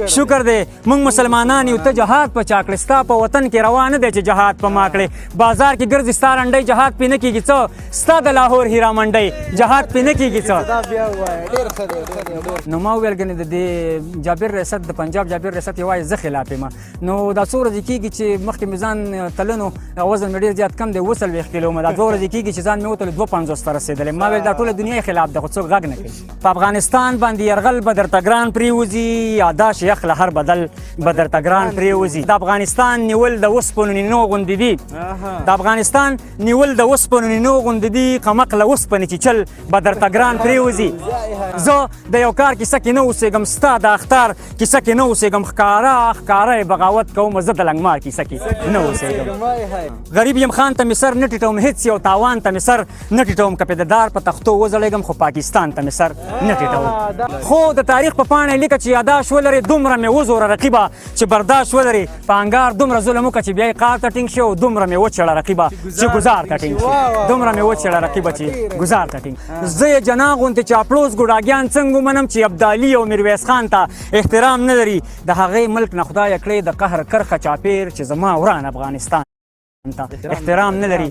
شکر دی موږ مسلمانان یو، ته جهاد په چا کړې؟ ستا په وطن کې روا نه دی چې جهاد په ما کړې. بازار کې ګرځي ستا رنډۍ، جهاد پې نه کېږي څه؟ ستا د لاهور هیرا منډۍ، جهاد پې نه کېږي څه؟ دا بیا ووایه، ډېر ښه دی، ښه دی، ډېر. نو ما وویل ګنې د دې جابر ریاست، د پنجاب جابر ریاست یوازې زه خلاف یم. نو دا څو ورځې کېږي چې مخکې مې ځان تلنو، وزن مې ډېر زیات کم دی، 47 کیلو ما. دا 2 ورځې کېږي چې ځان مې وتلو، 52 ته رسېدلی. ما ویل دا ټوله دنیا یې خلاف ده، خو څوک غږ نه کوي. په افغانستان باندې یرغل به درته ګران پرېوځي، یا دا چې یخ له هر بدل به درته ګران پرېوځي. د افغانستان نیول د اوسپنو نینو غوندې دي، د افغانستان نیول د اوسپنو نینو غوندې دي، قمق له اوسپنې چیچل به درته ګران پرېوځي. زه د یو کار کیسه کې نه اوسېږم، ستا د اختار کیسه کې نه اوسېږم. ښکاره ښکاره یې بغاوت کوم، زه د لنګمار کیسه کې نه اوسېږم. غریب یم، خان ته مې سر نه ټیټوم، هېڅ یو تاوان ته مې سر نه ټیټوم. که پې د دار په تختو وځړېږم، خو پاکستان ته مې سر نه ټیټوم. خو د تاریخ په پاڼه لیکه چې یاداش ولرې، دومره مې وزوره رقیبه چې برداشت ولرې. په انګار دومره ظلم وکړه چې بیا یې قار ته ټینګ شي، او دومره مې وچړه رقیبه چې ګزار ته ټینګ شي، دومره مې وچړه رقیبه چې ګزار ته ټینګ. زه یې جنا غوندې چاپړوس ګوډاګیان څنګه ومنم چې ابدالي او میرویس خان ته احترام نه لري؟ د هغې ملک نه خدای کړې د قهر کرښه چاپیر چې زما وران افغانستان ته احترام نه لري.